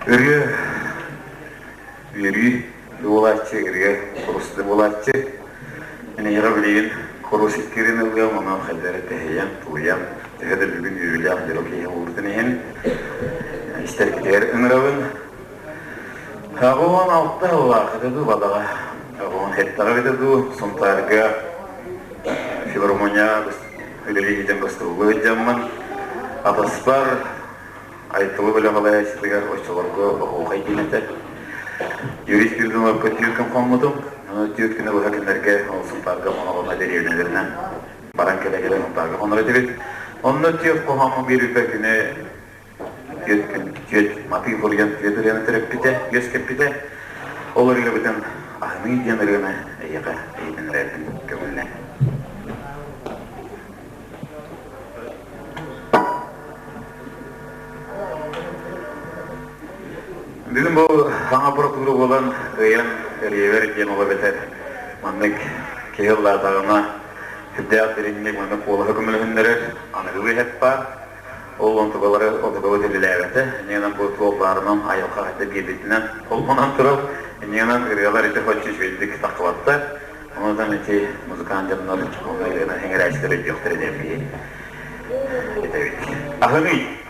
Ырыа үөрүү буолааччы, ырыа курусты буолааччы. Эйиэхэ билигин курус иккирин ылыам, онон хайда эрэ тэһийэн, тулуйан, төһө да бүгүн үөрүүлээх дьоро киһи буолбутун иһин истэргитигэр ыҥырабын. 86 сыллаах этэ дуу, бадаҕа, 87 эбитэ дуу, Сунтаарга филармония үлэлии сылдьан гастроллуу сылдьаммын, атаспар Айтылы бөлөх алайааччытыгар оччолорго оһуохай диэн этэ. Юрий Спиридоновка түөрт күн хоммутум. Ону түөрт күнү быһа кинилэргэ ол Сунтаарга моноҕоно дэриэбинэлэринэн баран кэлэ-кэлэ Сунтаарга хонор этибит. Онно түөрт хоһооммун биэрбиппэр кини түөрт күн түөрт матыып уруйан түөрт ырыаны төрөппүтэ, үөскэппитэ. Ол ырыабытын Аһыныы диэн ырыаны эйиэхэ иһитиннэрэрбин көҥүллэн. Бүгүн бу саҥа аппаратура буолан ыйан эрийэбэр диэн ол эбэтэр маннык киһи ыллаатаҕына сүрдээх дириҥник маннык куолаһы көмөлөһүннэрэр аныгылыы эһэт баар. Ол онтукалары онтукабыт үлэлээбэтэ. Инньэ бу туох баарынан айылҕа хайда биэрбитинэн холбонон турар. Инньэ ырыалар ити хоччу үчүгэйдик таххыбаттар. Онон ити музыкант дьоннор онно ырыанан эҥэрээччилэр өйдүөхтэрэ диэн биһи этэбит. Аһыный!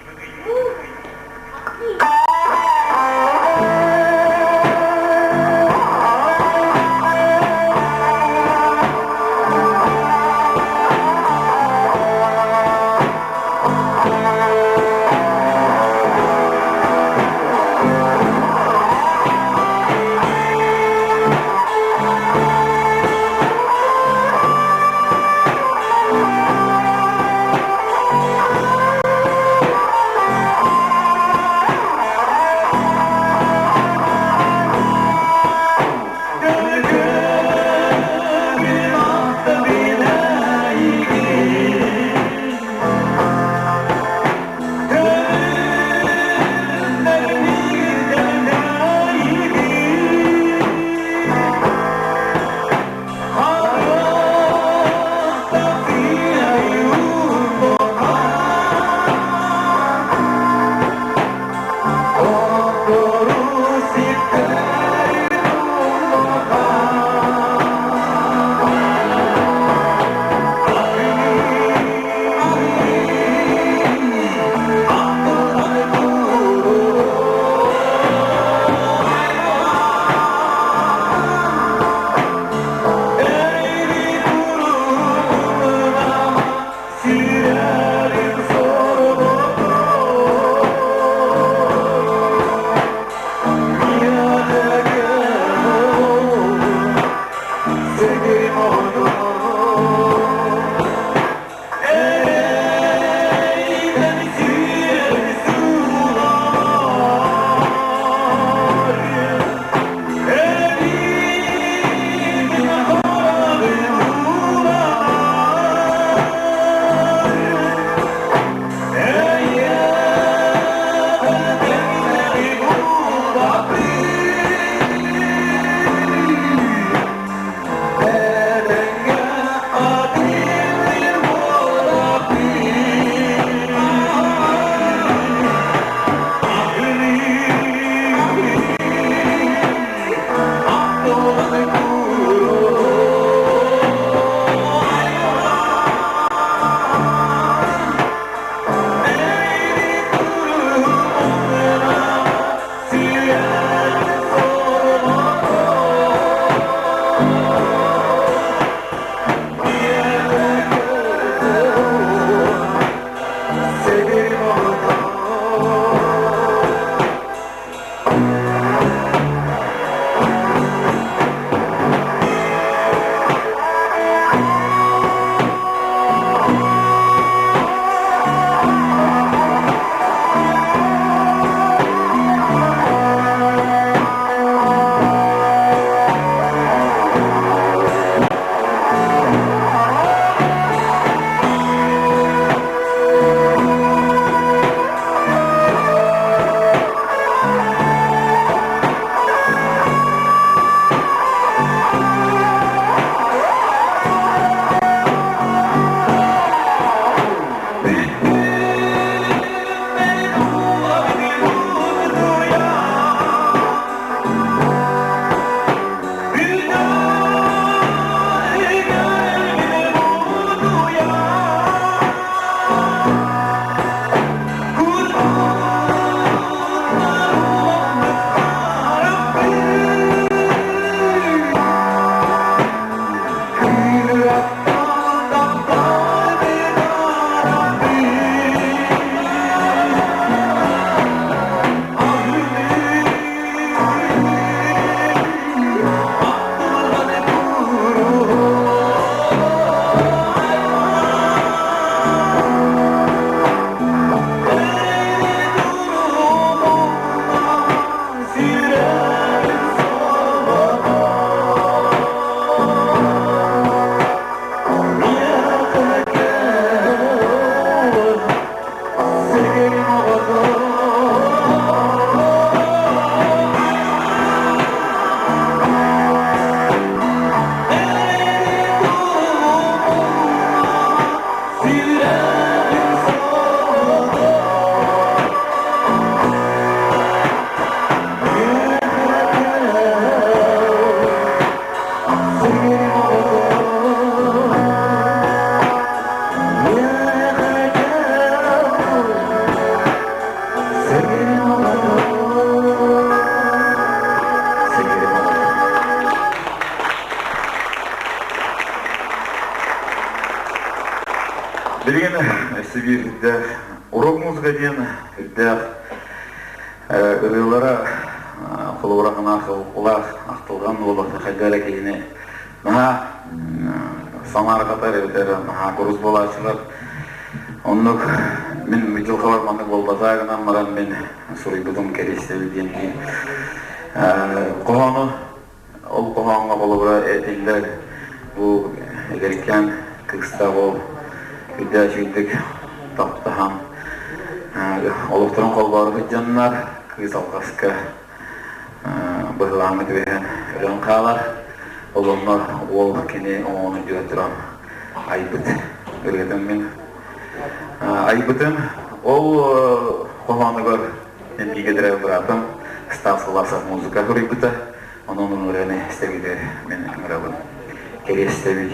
сөбүлүүр үрдээх урок музыка диэн үрдээх ырыалара холобура ханаах ахтылҕан буолбакка хайда эрэ киһини наһаа санаарҕатар эбэтэр наһаа курус буолааччылар. Оннук мин дьылҕабар маннык буолбатаа гынан баран мин суруйбутум кэриэстэбил диэн хоһоону ол хоһооҥҥо холобура этиллэр бу эдэркээн кыыстаах уол үрдээх үчүгэйдик таптаһан олохторун холбоору сылдьаннар кыыс алҕаска быһылааҥҥа түбэһэн өлөн хаалар. Ол онно уол кини оҥону дьүө туран айбыт ырыатын мин айбытым. Ол хоһоонугар мин бииргэ төрөөбүт быраатым Стас Власов музыка суруйбута. Онон ырыаны истэргитигэр мин ыҥырабын. Кэриэстэбил.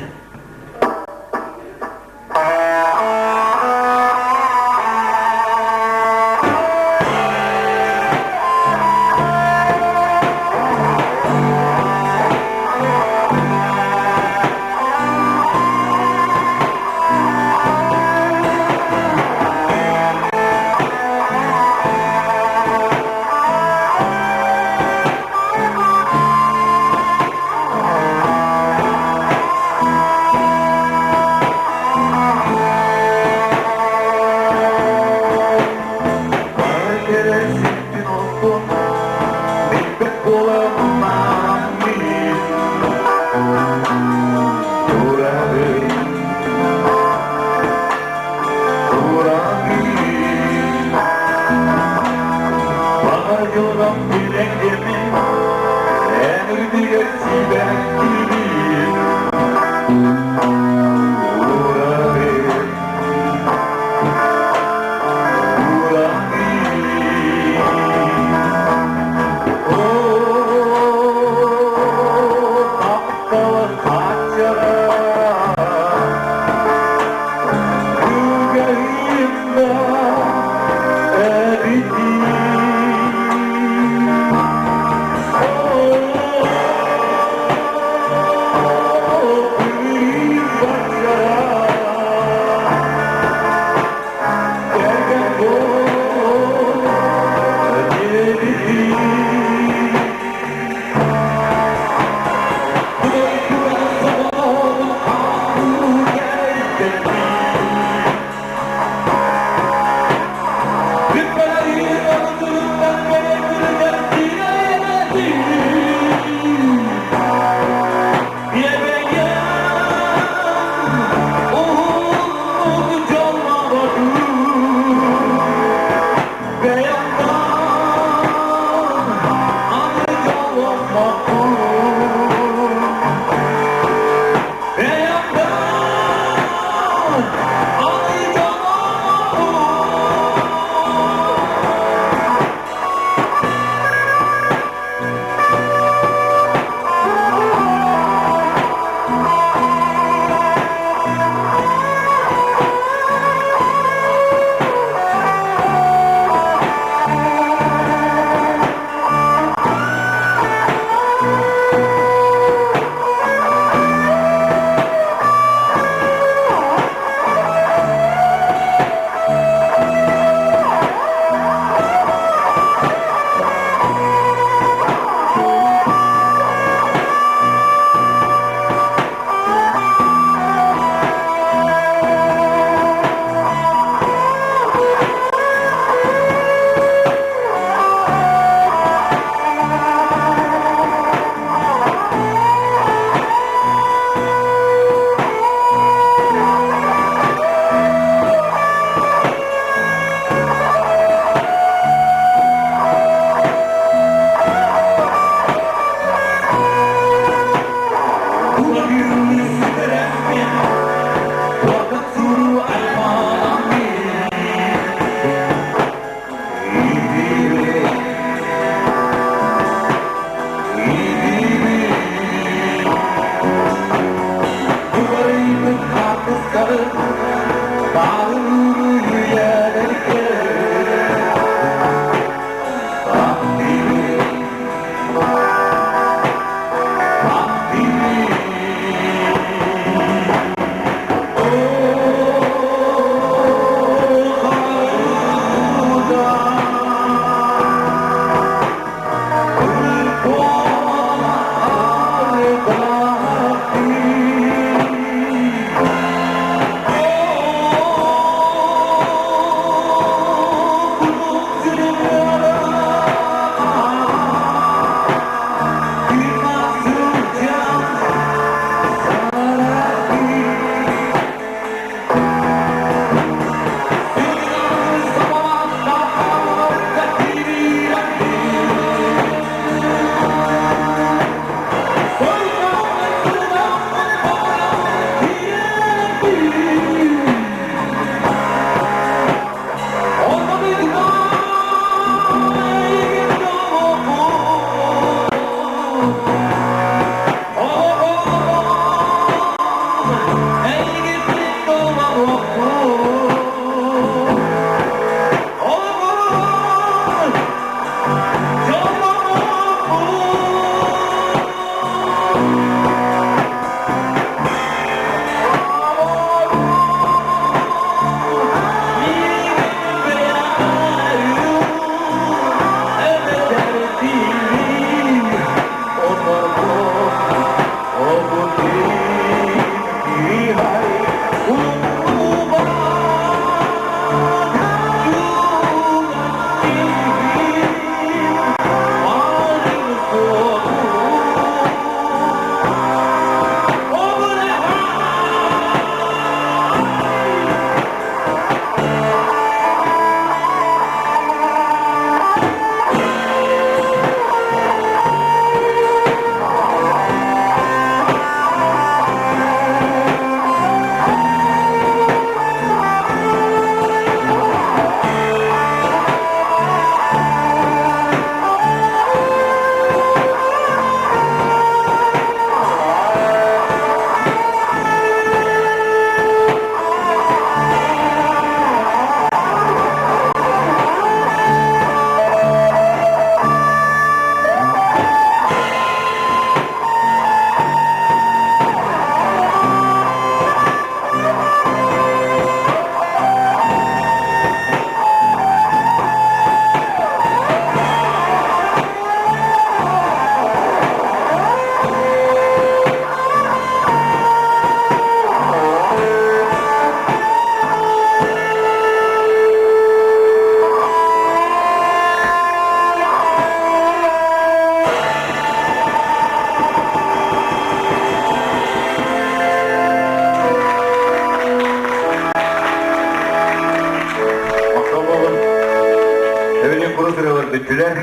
Эбилин курус ырыалар бүттүлэр.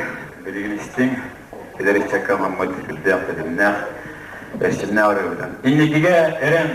Билигин истиҥ. Эдэр ыччакка маммыт үрдээх тэтимнээх, эрчимнээх ырыабытын. Инникигэ эрэн!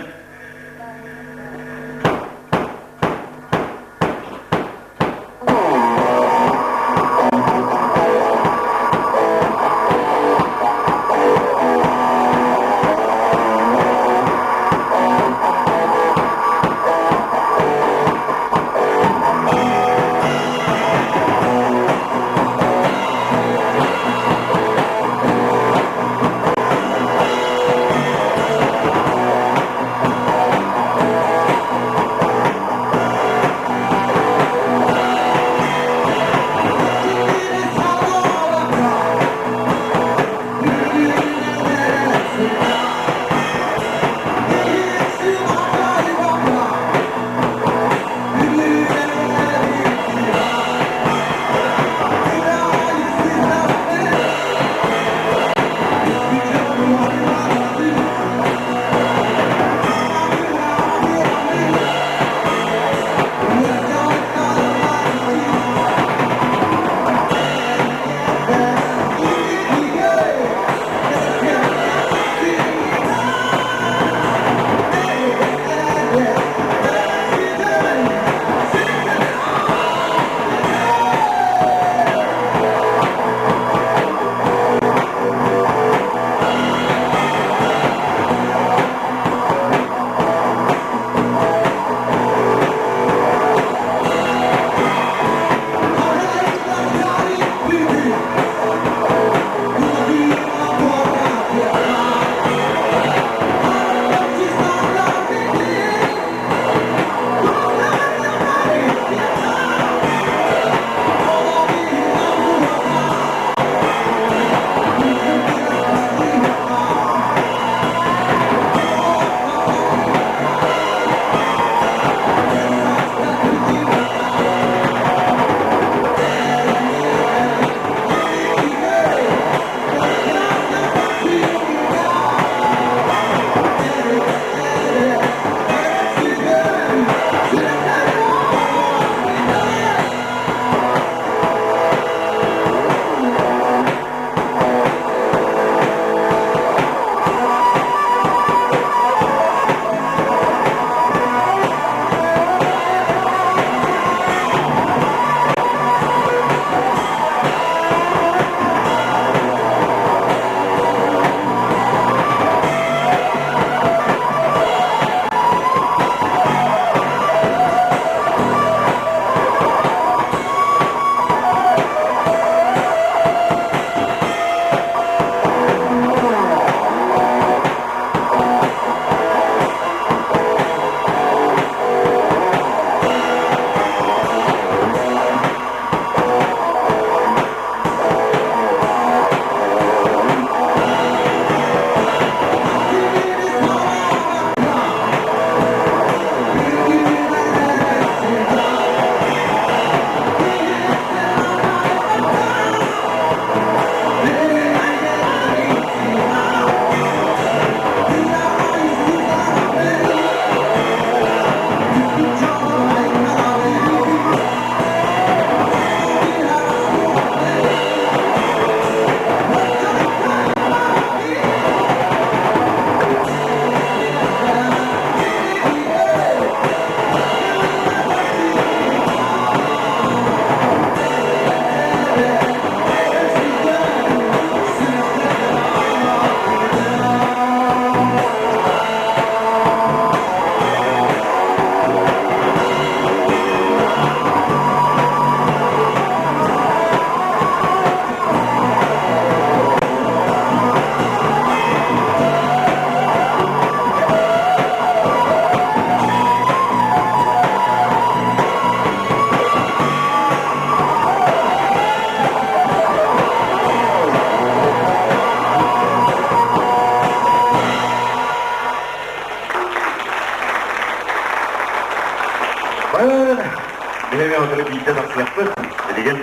Биһиги отуру биирдэ тахсыахпыт. Билигин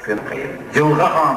сын Дьылҕа хаан.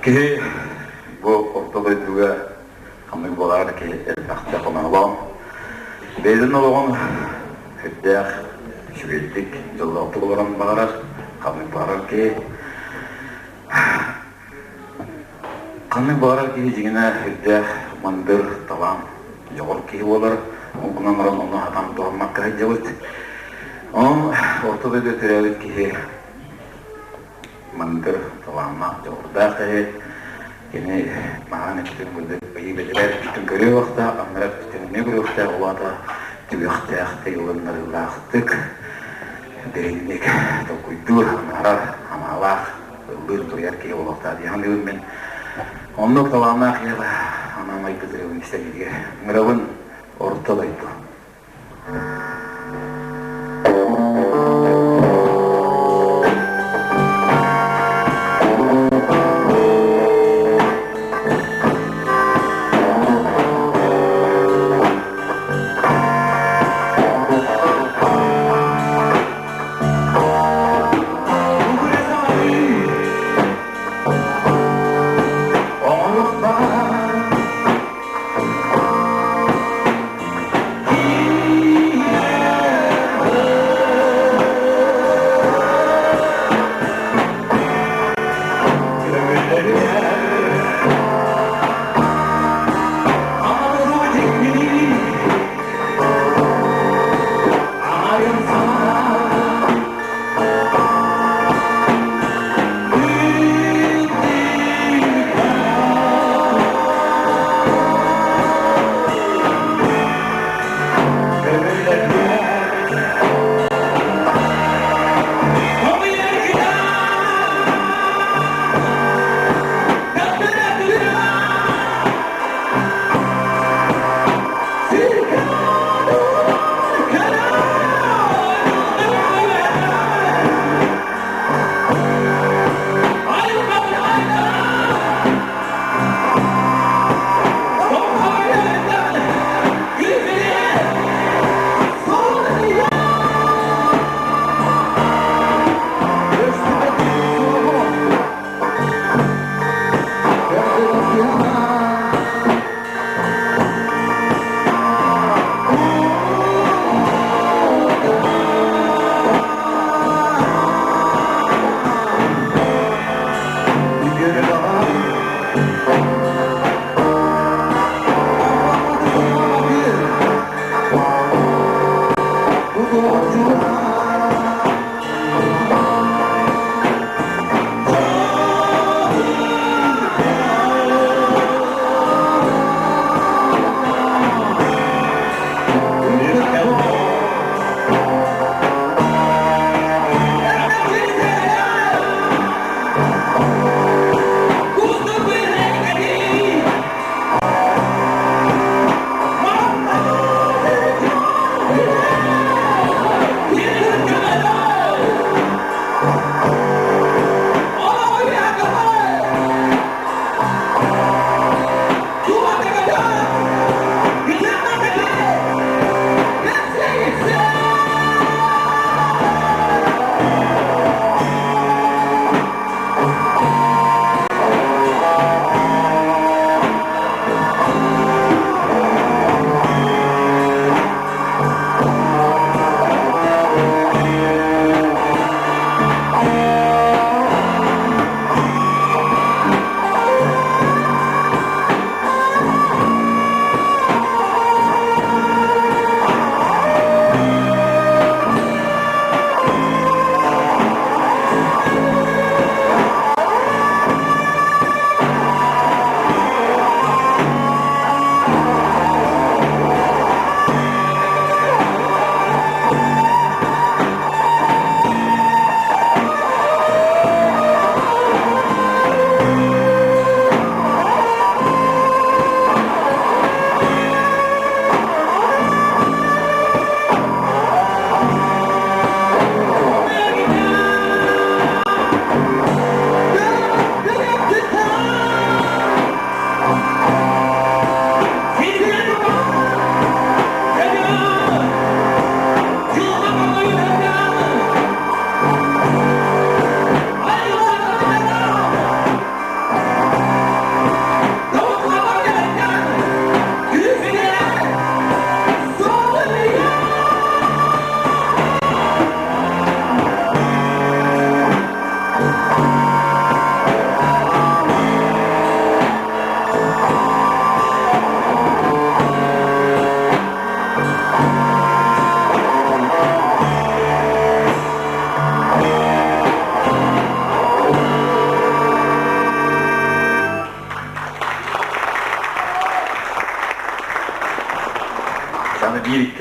Киһи бу орто дойдуга ханнык буолаар киһи элбэхтэ хоноолоон, бэйэтин олоҕун үрдээх үчүгэйдик дьоллоохтук олорон баҕарар, ханнык баҕарар киһи ханнык баҕарар киһи дьиҥинэ үрдээх мындыр талаан дьоҕур киһи буолар, ол гынан баран ону хатан туһаммакка сылдьабыт. Онон орто дойду төрөөбүт киһи мындыр талааннаах дьоҕурдаах киһи кини маһан эптин курдук ыйы бэтэрээ өттүн көрүө уохтаах, аннара өттүн эмиэ көрүөхтээх, улаата түгүөхтээх, тыйылыннарыылаахтык, дириҥник толкуйдуур, анаарар, анаалаах, ыллыыр, туруйар киһи буолуохтаах дии саныыбын мин. Оннук талааннаах киһиэхэ анаан айбыт ырыабын истэргитигэр ыҥырабын орто дойду.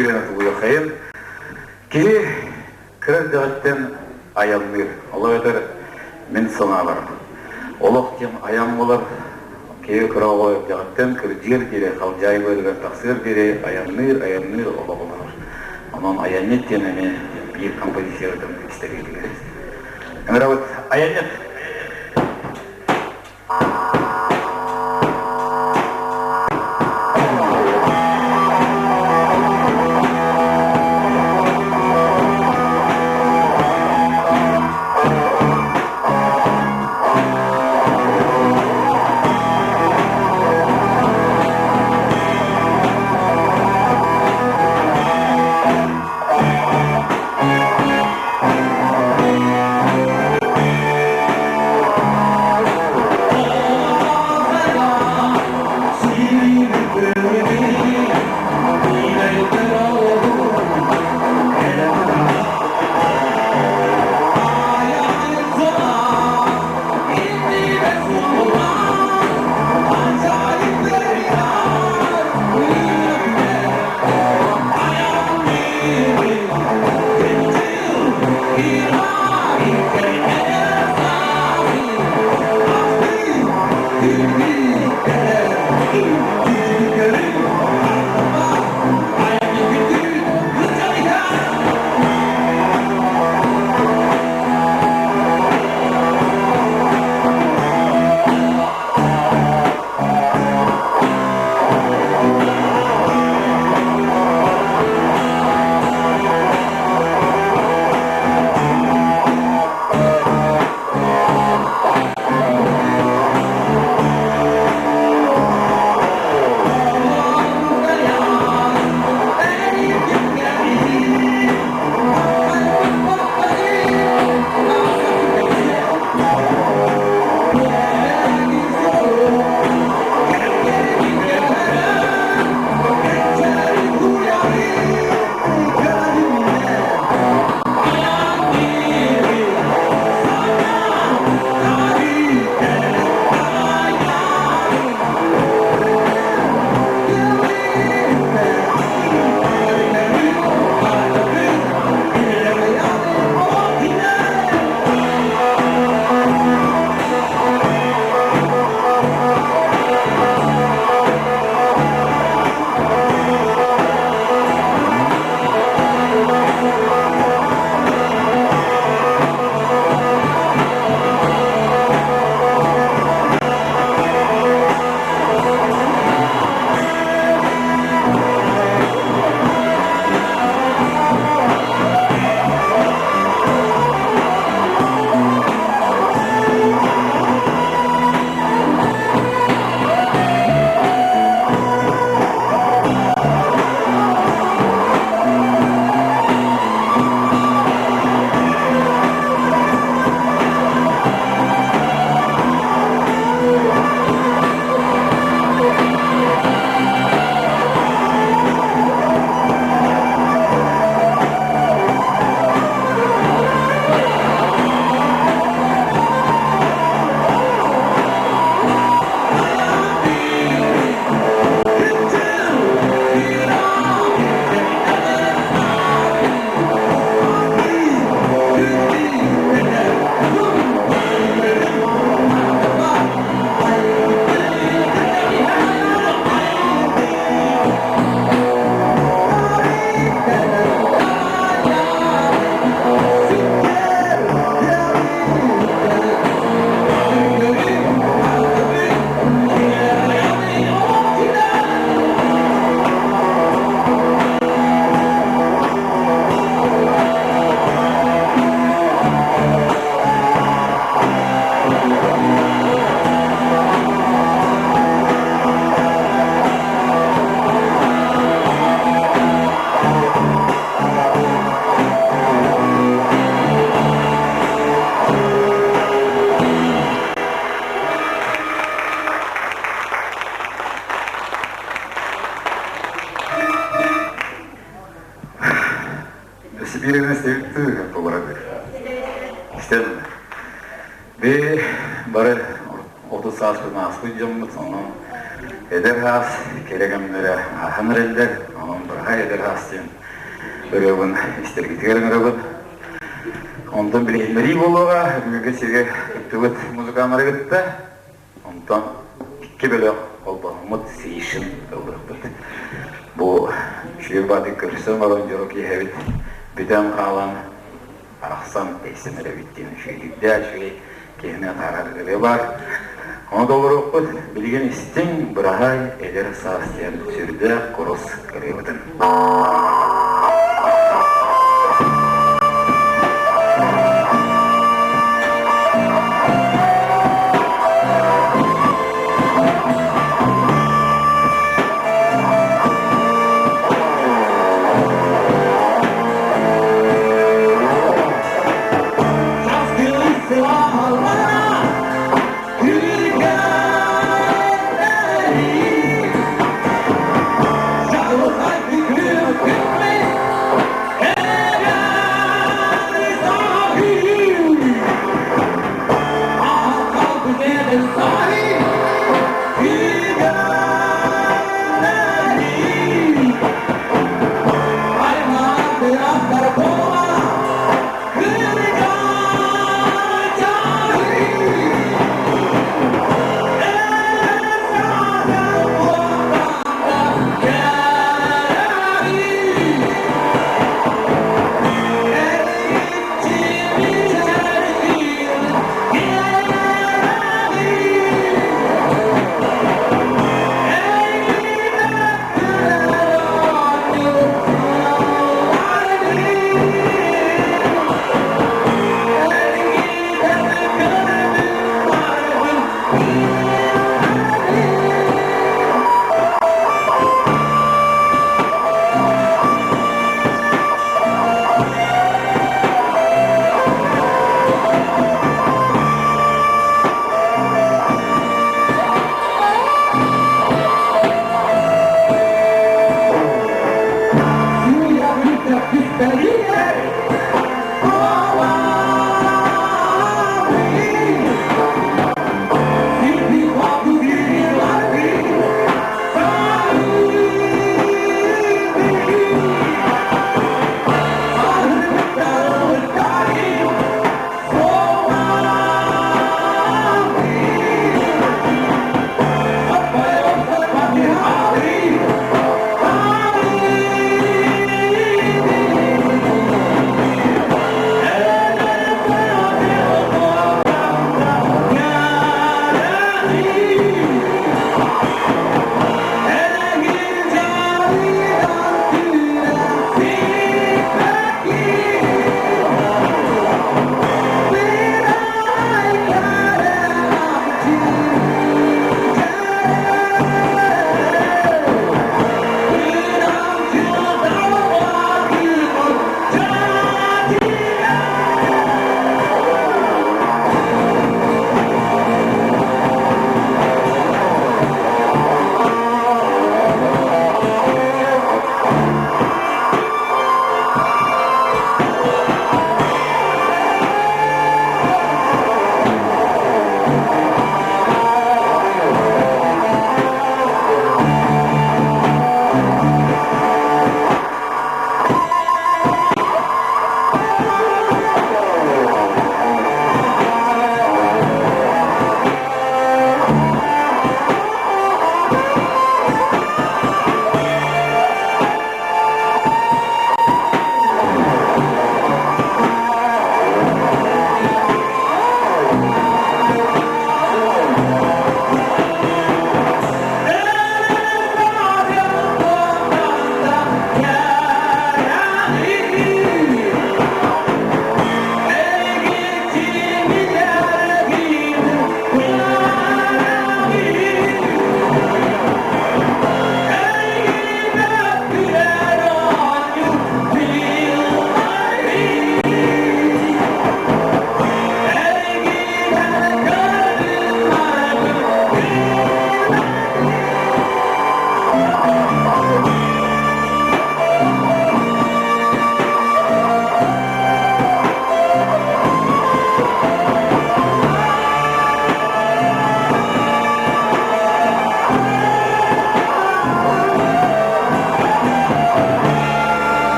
икки тулуйахайын. Киһи кыра эрдэҕиттэн айанныыр. Ол эбэтэр мин санаабар, олох диэн айан буолар. Киһи кыра оҕо эрдэҕиттэн кырдьыар диэри, халдьаайы быарыгар тахсыар диэри айанныыр, айанныыр олох олорор. Онон айанньыт диэн эмиэ биир композицияларын истэргитигэр. Ыҥырабыт айанньыт! Сибииринэн севиттыы толорабыт. Истэн би бары 30 сааспын ааспыт дьоммут, онон эдэр аас кэрэ кэмнэрэ ааһан эрэллэр. Онон быраһаай эдэр саас диэн ырыабын истэргитигэр ыҥырабын. Онтон билиһиннэрии буолуоҕа, бүгүҥҥү сиргэ кыттыбыт музыканнары кытта. Онтон икки бөлөх холбоһуммут сейшин ыллыахпыт. Бу үчүгэй баатык көрсөн баран дьоро киэһэбит бүтэн хаалан арахсан тэйсэн эрэбит диэн үчүгэйдик үчүгэй киһини атаарар ырыа баар. Ону толоруохпут билигин истиҥ быраһаай эдэр саас диэн сүрдээх курус ырыабытын.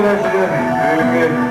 Күндү көрөөччүлэр, бүгүҥҥү